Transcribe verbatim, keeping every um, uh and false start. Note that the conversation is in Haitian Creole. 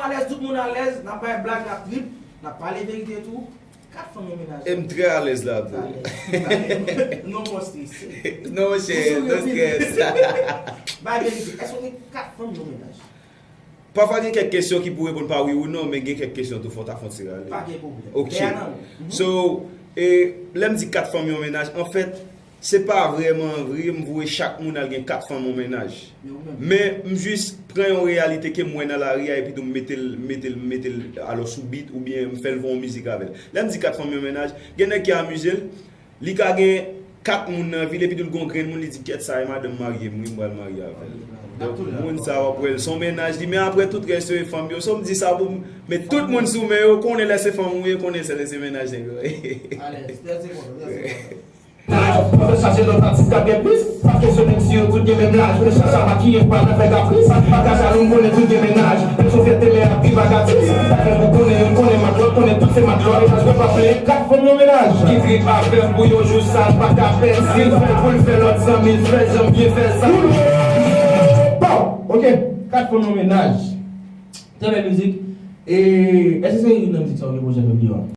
Alèz, tout moun alèz, n ap bay blag, n ap trip, n ap pale verite tou. Kat fanm yon menaj. E m trè alèz la tou. Non, mwen strese. Non, monchè, no stress. Bay verite. Èske w gen kat fanm yon menaj? Pafwa gen kèk kesyon ki pou reponn pa wi ou non, men gen kèk kesyon tou fò w ta fon ti rale. Pa gen pwoblèm. Ok. Lè a nan men. So, e, lè m di kat fanm yon menaj, anfèt, se pa vrèman vre m voye chak moun al gen kat fanm yon menaj. Men m jis pran yon reyalite ke m wè nan lari a epi tou m mete l, mete l, mete l alò sou beat oubyen m fè l fè yon mizik avè l. Lè m di kat fanm yon menaj, gen nèg ki amize l, li ka gen kat moun nan vi l epi tou l gon grenn moun, li di kèt sa e madanm marye m wi, m pral marye avè l. Donk moun sa w ap wè l se yon menaj li, men aprè tout rès yo e fanm yo. So m di sa pou m, men tout moun sou men yo konnen lè se fanm ou ye, konnen se lè se menaj nèg yo. Alèz, trè enpòtan, trè enpòtan. Pwofesè chache lòt atis k ap gen plis. Pa kesyone m si yo tout gen menm laj. Mwen chak sa makiye m pa nan fè kapris. Pa ka jalou m konnen tout gen menaj. Petro fèt te men ap viv ak atis. Pa fè pou konnen youn konnen matlòt konnen tout se matlòt. Menaj mwen pa plen kat fanm yon menaj. Ki trip avè m pou yon jou sa l pa ka pèdi. Li fè l pou l fè lòt zanmi l fè janm byen fè sa. Pow! Ok, kat fanm yon menaj. Trè bèl mizik. E èske se youn nan mizik sa ou gen pwojè fè videyo a?